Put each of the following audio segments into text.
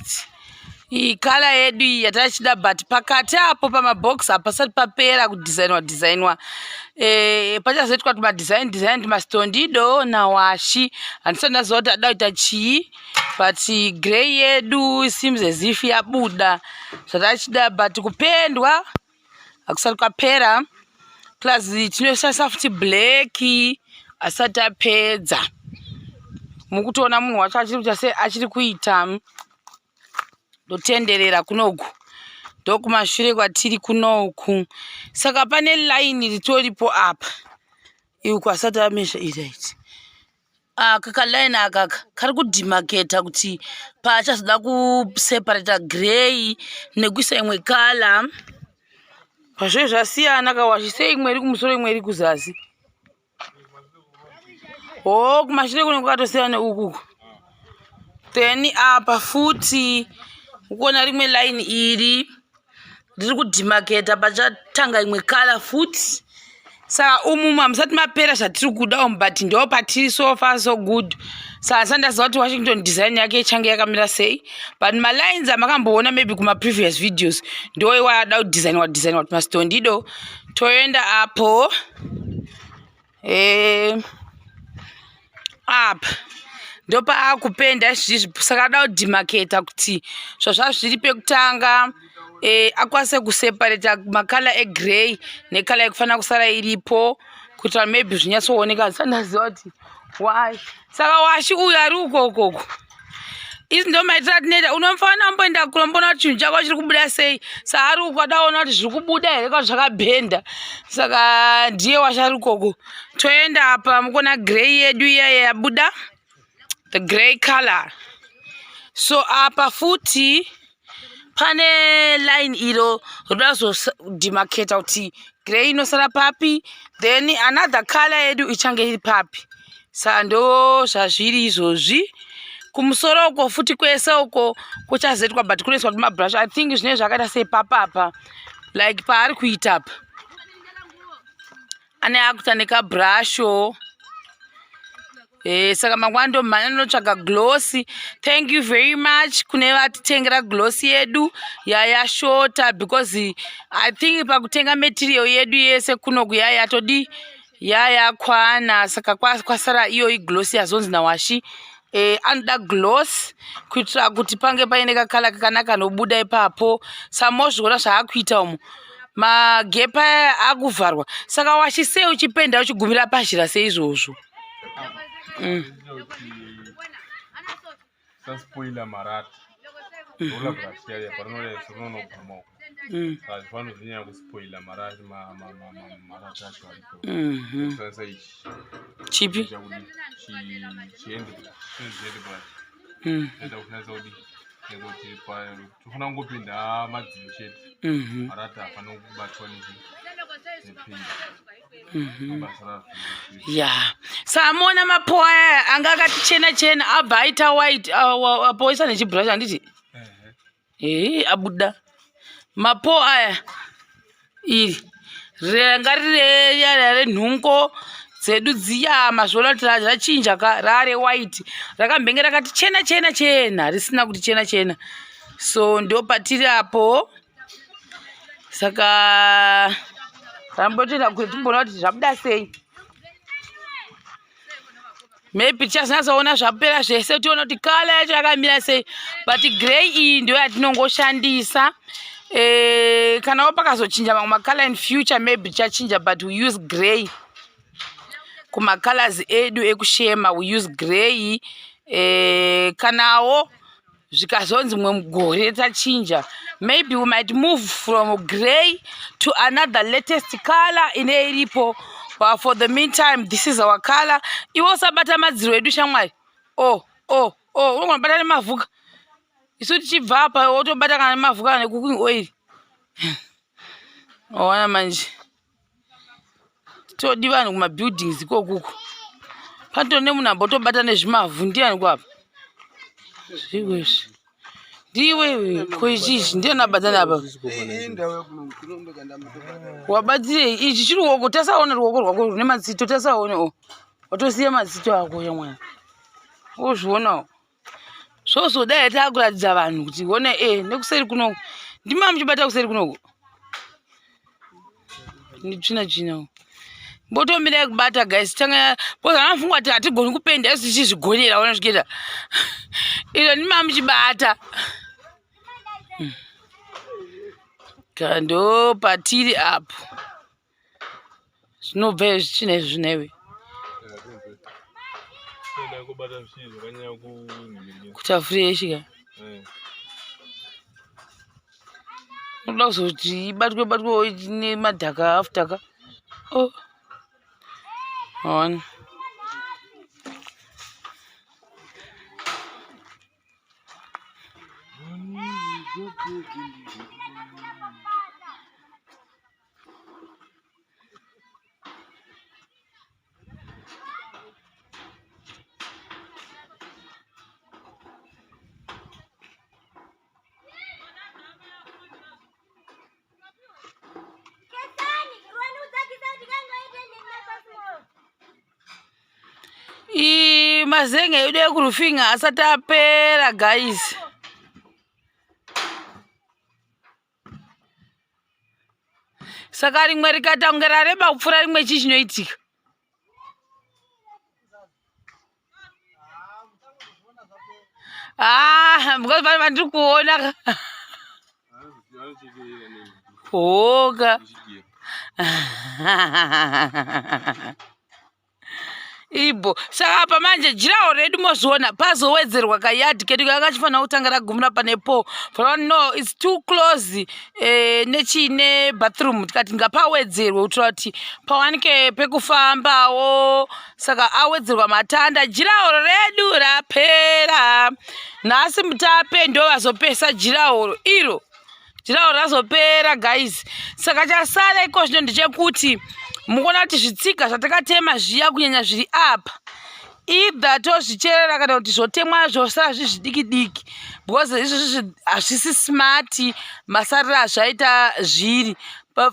Right, iyi colour yedu iyi yatachida, but pakati apo pamabox hapasati papera kudhizainwa dhizainwa. Pachazoitwa tumadesign design, tumastondido nawashi. Handisati ndaziva kuti ada kuita chii, but grey yedu seems as if yabuda zvatachida, but kupendwa hakusati kwapera. Plus tinoshandisa futi black, asati apedza. Mukutoona munhu wacho achiri kuita sei, achiri kuita. Ndotenderera kunoku, ndokumashure kwatiri kunoku. Saka pane line ritoripo apa, uku asati amesha. Right, aka kaline akaka kari kudemarcata kuti paachazoda kuseparata grey nekuisa imwe colour. Pazvee zvasiyana kawashi sei, imwe iri kumusoro, imwe iri kuzasi. Ho, kumashure kune kwakatosiyana neukuku. Then apa futi ukuona rimwe line iri riri kudemarcata pachatanga imwe colour futi. Saka umu hamusati mapera zvatiri kuda umu, but ndo patiri. So far so good. Saka handisati ndaziva kuti Washington design yake ichange yakamira sei, but malines amakamboona maybe kumaprevious videos ndo iwada kudesignwa designwa kuti mastondido. Toenda apo. Apa ndopaakupenda izvizvi. Saka ada kudemarcata kuti zvazva zviri pekutanga, akwanise kuseparata macolour egrey necolour yekufanira kusara iripo, kuitira maybe zvinyatsooneka. Handisati ndaziva kuti why. Saka washi uyu ari uko ukoko. Izi ndo maitiro atinoita. Unofanira kumboenda kunomboona kuti chinhu chako chiri kubuda sei. Saari uko adaona kuti zviri kubuda here kana zvakabhenda. Saka ndiye washari ukoko. Toenda apa, mukuona grey yedu iya yabuda, the grey color. So apa futi pane line iro roda kuzodemarcata kuti grey inosara papi, then another color yedu ichange iri papi. Saka ndo zvazviri izvozvi. Kumusoro uko futi kwese uko kuchazoitwa, but kunoiswa tumabrush. I think zvinenge zvakaita sepapapa, like paari kuita apa, ane akuita nekabrasho. Saka mangwana ndomhanya ndinotsvaga gloss. Thank you very much kune vatitengera gloss yedu yayashota, because I think pakutenga material yedu yese kunoku yayatodi yayakwana. Saka kwasara iyoyi gloss yazonzi nawashi anoda gloss kuitira kuti pange paine kacolour kakanaka kanobuda ipapo. Samozviona zvaakuita umo, magepa aya akuvharwa. Saka washi, sei uchipenda uchigumira pazhira seizvozvo? Saspoila marata, roller brush yaya parinonoguma uko. Saka zvifanira zvinyanya kuspoila marata acho aripo. Kushandisa ichi. Chipi? Chakudi chihand brush. Enda kushandisa kudi nekuti tofanira kungopinda madziro chete. Marata hafanira kubatwa nepaint. Basa razvo. Ya, samuona mapo aya anga akati chena chena, abva aita white apo oisa nechibrush, handiti? Ehe. Ee, abuda mapo aya. Iri ranga riri renhungo dzedu dziya, mazviona kuti rachinja ka, rare white. Rakambenge rakati chena chena chena, risina kuti chena chena. So ndo patiri apo. Saka rambotoenda kure timboona kuti zvabuda sei. Maybe tichazonyatsoona zvapera zvese, tione kuti colour yacho yakamira sei, but grey iyi ndiyo yatinongoshandisa. Kanawo pakazochinja mamwe macolour in future, maybe tichachinja, but we use grey kumacolors edu ekushema. We use grey. Kanawo zvikazonzi mumwe mugore tachinja, maybe we might move from grey to another latest color ine iripo, but for the meantime this is our color. Iwe usabata madziro edu, shamwari. Oh, unogona kubata nemavhuka. Isu tichibva apa, wotobata kana nemavhu kana necooking oil. Waona manje, todi vanhu kumabuildings ikokuko, patori nemunhu ambotobata nezvimavhu. Ndiani kwapa? Zviko izvi, ndiwe ko ichichi ndiani abata neapa? Wabatirei ichi chiruoko? Tasaona ruoko rwako rune matsito, tasaone. O, watosiya matsito ako, yamwana, wozvionawo. Zvozodai takuratidza vanhu kuti one e nekuseri kunoku ndima muchibata kuseri kunoku nditsvina tsvina mbotomirai kubata guys tanga because anofunga kuti hatigoni kupenda isu tichizvigonera ona zviketa iro ndima muchibata Ndo patiri apo. Zvinobva izvi zvitsvina izvi zvinaiwe. Kuita fresh ka. Eh. Unoda kuzoti ibatwe batwe nemadhaka after ka. Oh. Ona. Mazenge edu ekurufinga asati apera guys. Saka rimwe rikaita kunge rareba kupfuura rimwe chii chinoitika? Ah, because vanhu vandiri kuona hoka Ibo saka apa manje jirawo redu mozviona pazowedzerwa kayadhi kedu kanga kachifanira kutanga ragumira pane po for no its too close eh, nechii nebathroom tikati ngapawedzerwe kuitira kuti pawanike pekufambawo saka awedzerwa matanda jirawo redu rapera nhasi mutape ndo vazopesa jirawo iro Jirawo razopera guys. Saka chasara iko zvino ndechekuti mukuona kuti zvitsiga zvatakatema zviya kunyanya zviri apa either tozvicherera kana kuti zvotemwa zvosara zviri zvidiki diki because izvozvi hazvisi smart masariro azvaita zviri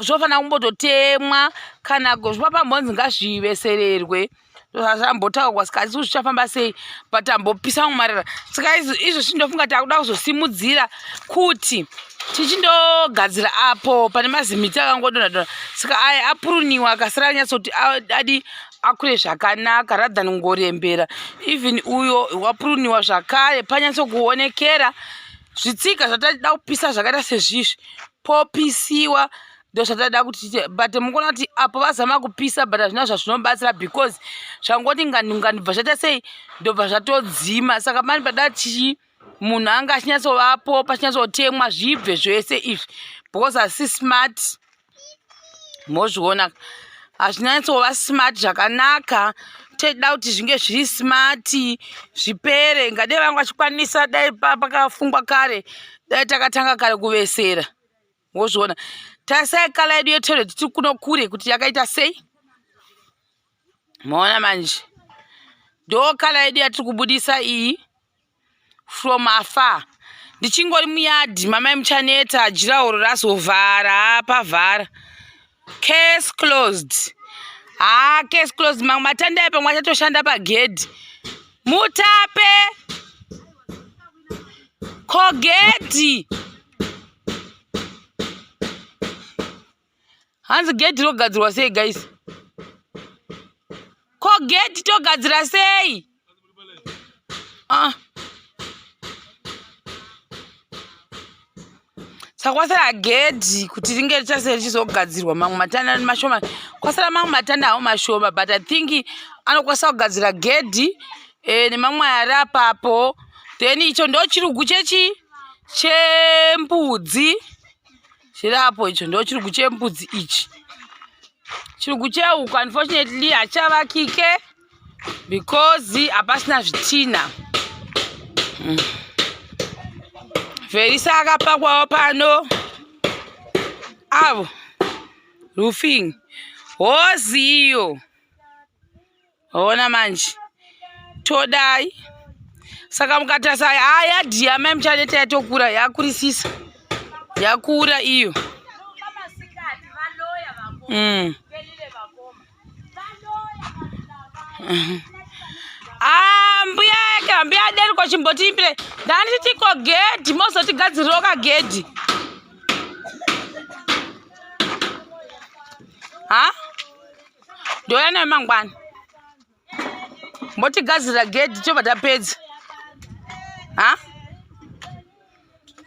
zvofanira kumbototemwa kana zvapambonzi ngazvivesererwe zvambotaurwa saka asi zvichafamba sei but ambopisa mamwe marara saka izvozvi ndofunga takuda kuzosimudzira kuti tichindogadzira apo pane mazimiti akangodonha donha saka aya apuruniwa akasara anyatsoti adi akure zvakanaka rather than kungorembera even uyo wapuruniwa zvakare panyatsokuonekera zvitsika zvatadida kupisa zvakaita sezvizvi popisiwa ndozvatada kuti tiite but mukuona kuti apo vazama kupisa but hazvina zvazvinobatsira because zvangoti ngandungandi bva zvaita sei ndobva zvatodzima saka mani pada chii munhu anga achinyatsovapo pachinyatsotemwa zvibve zvese izvi because asi smart mozviona hazvinyatsova smart zvakanaka toda kuti zvinge zviri smart zvipere ngadei vanga vachikwanisa dai pakafungwa kare dai takatanga kare kuvesera wozviona tarisai kala yedu yetoilet tiri kuno kure kuti yakaita sei maona manje ndo kala yedu yatiri kubudisa iyi from afar ndichingori muyadhi mamai muchaneta jirauro razovhara pavhara case closed haa case closed mamwe matanda ayo pamwe achatoshanda pagedhi mutape kogedhi hanzi gedhi rogadzirwa sei guys ko gedhi togadzira sei ah. saka kwasara gedhi kuti ringe richase richizogadzirwa mamwe matanda mashoma kwasara mamwe matanda awo mashoma but i think anokwanisa kugadzira gedhi e, nemamwe ari apapo then icho ndo chirugu chechi chembudzi chiri apo icho ndo chirugu chembudzi ichi chirugu chehuku unfortunately hachavakike because hapasina zvitina mm. verisa akapakwawo pano avo roofing hozi iyo Ona manje todai saka mukatarisa haa yadhiya mai muchaneta yatokura yakurisisa yakura iyo mm. Ah, mbuya yake mbuya aderi kwachimbotiimbire ndanditi ko gedhi mozotigadzirirawo kagedhi ha ndouya nayo mangwana mbotigadzirira gedhi tobva tapedza ha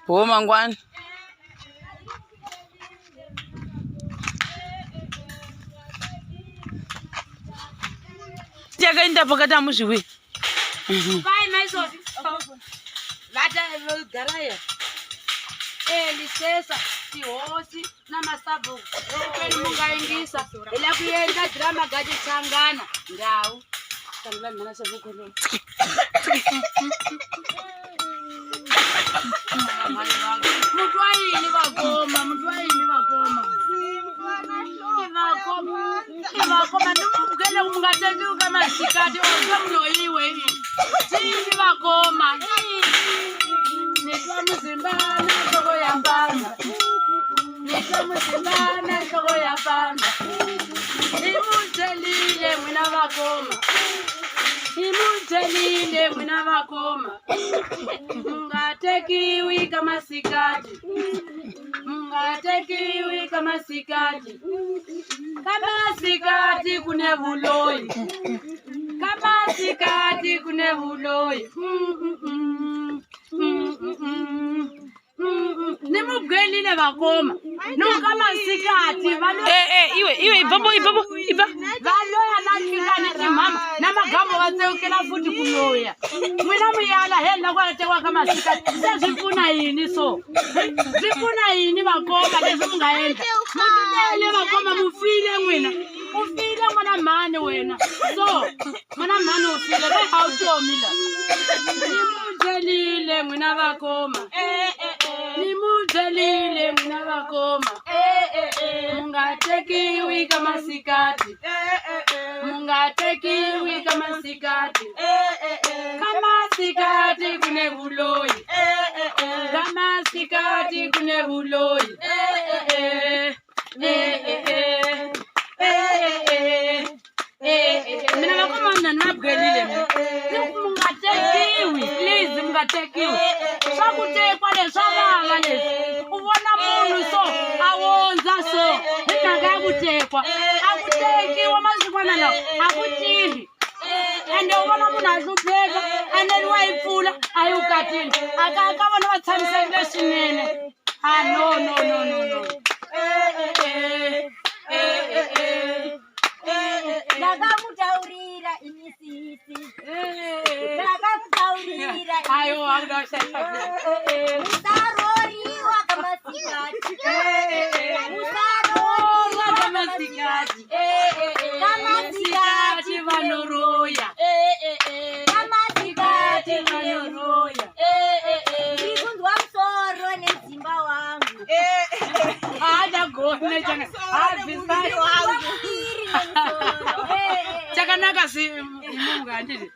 bho mangwana yakaenda pakati amuzviwi Elisesa tihosi na masabhuku loko mu nga yingisa hi la ku endla drama gadi changana ndhawu Muthu wa yini vakoma muthu wa yini vakoma i vakoma i vakoma ni mu bukele ku mi nga tekiwi ka masikati or ka muloyiwe tini vakoma ni twa muzimba na nhloko ya mpandza ni twa muzimba na nhloko ya mpandza ni mu byelile n'wina vakoma ni mu byelile n'wina vakoma mu nga tekiwi ka masikati mu nga tekiwi ka masikati ka masikati ku ne vuloyi ka masikati ku ne vuloyi mm, mm, mm, mm. Ni mu byelile vakoma ni ku ka masikati va lo Eh, eh, iwe iwe ibvapo ibvapo ibva va loya na nhlikani timhama na magambo va tsewukela futhi ku loya n'wina mi yala heli la ku ya tekiwa ka masikati se swi pfuna yini so swi pfuna yini vakoma leswi mi nga endla mi tilele vakoma mu file n'wina u file n'wana mhani wena so n'wana mhani u file ve a wu tomi la ni mu byelile n'wina vakoma ni mu byelile n'wina vakoma mu nga tekiwi ka masikati mu nga tekiwi ka masikati ka masikati ku ne vuloyi ka masikati ku ne vuloyi mina vakoma mina ni va byelile mina ni ku mu nga tekiwi please mu nga tekiwi swa ku tekwa leswi swa vava leswi u vona munhu so a wondza so hi mhaka ya ku tekwa a ku tekiwa masikwana lawa a ku tirhi ende u vona munhu a hlupheka ende ni wa yi pfula a yi vukatini a ka ka vona va tshamisekile swinene a no no no no no Ndakamutaurira ini sisi ndakamutaurira aiwa musaroriwa kamasikati musarorwa kamasikati kamasikati vanoroya kamasikati vanoroya ndiri kunzwa musoro nedzimba wangu haachagona iri nemusoro chakanaka simungu handiti